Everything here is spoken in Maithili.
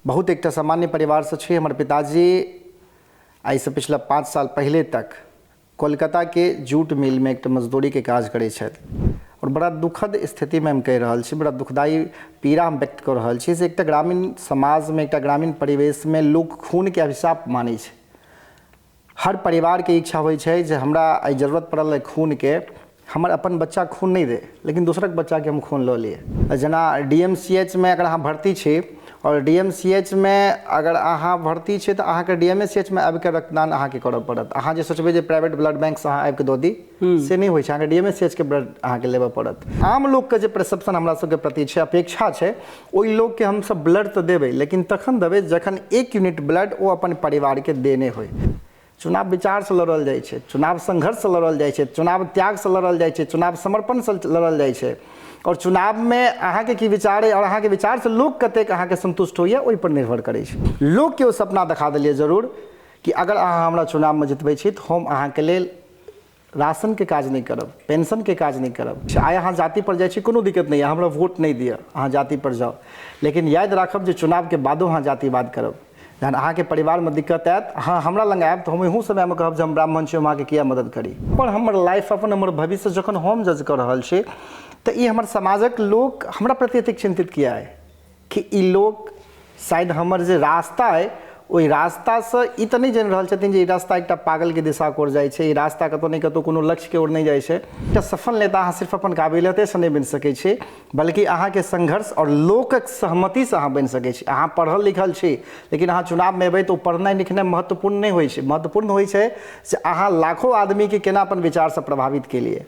बहुत एकटा सामान्य परिवारसँ छी। हमर पिताजी आइसँ पिछला 5 साल पहिले तक कोलकाताके जूट मिलमे एकटा मजदूरीके काज करै छथि आओर बड़ा दुखद स्थितिमे हम कहि रहल छी, बड़ा दुखदायी पीड़ा हम व्यक्त कऽ रहल छी जे एकटा ग्रामीण समाजमे, एकटा ग्रामीण परिवेशमे लोक खूनके अभिशाप मानै छै। हर परिवारके इच्छा होइ छै जे हमरा आइ जरूरत पड़ल अइ खूनके, हमर अपन बच्चा खून नहि दे, लेकिन दोसरक बच्चाके हम खून लऽ लिए। जेना DMCH मे अगर अहाँ भर्ती छी आओर DMCH मे अगर अहाँ भर्ती छी तऽ अहाँके DMCH मे आबिके रक्तदान अहाँके करऽ पड़त। अहाँ जे सोचबै जे प्राइवेट ब्लड बैंकसँ अहाँ आबिके दऽ दी, से नहि होइ छै। अहाँके DMCH के ब्लड अहाँके लेबऽ पड़त। आम लोकके जे परसेप्शन हमरा सबके प्रति छै, अपेक्षा छै, ओहि लोकके हमसब ब्लड तऽ देबै, लेकिन तखन देबै जखन 1 यूनिट ब्लड ओ अपन परिवारके देने होइ। चुनाव विचारसँ लड़ल जाइ छै, चुनाव संघर्षसँ लड़ल जाइ छै, चुनाव त्यागसँ लड़ल जाइ छै, चुनाव समर्पणसँ लड़ल जाइ छै। आओर चुनावमे अहाँके की विचार अइ आओर अहाँके विचारसँ लोक कतेक अहाँके सन्तुष्ट होइए, ओहिपर निर्भर करै छै। लोकके ओ सपना देखा देलियै जरूर कि अगर अहाँ हमरा चुनावमे जितबै छी तऽ हम अहाँके लेल राशनके काज नहि करब, पेंशनके काज नहि करब। आइ अहाँ जातिपर जाइ छी, कोनो दिक्कत नहि, हमरा वोट नहि दिअ, अहाँ जातिपर जाउ, लेकिन याद राखब जे चुनावके बादो अहाँ जातिवाद करब। जहन अहाँके परिवारमे दिक्कत आयत, अहाँ हमरा लग आयब तऽ हम एहू समयमे कहब जे हम ब्राह्मण छी, हम अहाँके किया मदद करी। अपन हमर लाइफ, अपन हमर भविष्य जखन हम जज कऽ रहल छी तऽ ई हमर समाजक लोक हमरा प्रति एतेक चिन्तित किया अइ कि ई लोक शायद हमर जे रास्ता अइ ओहि रास्तासँ ई तऽ नहि जानि रहल छथिन जे ई रास्ता एकटा पागलके दिशाके ओर जाइ छै, ई रास्ता कतहु ने कतहु कोनो लक्ष्यके ओर नहि जाइ छै। एकटा सफल नेता अहाँ सिर्फ अपन काबिलियतेसँ नहि बनि सकै छी, बल्कि अहाँके संघर्ष आओर लोकक सहमतिसँ अहाँ बनि सकै छी। अहाँ पढ़ल लिखल छी, लेकिन अहाँ चुनावमे एबै तऽ ओ पढ़नाइ लिखनाइ महत्वपूर्ण नहि होइ छै। महत्वपूर्ण होइ छै जे अहाँ लाखों आदमीके केना अपन विचारसँ प्रभावित केलियै।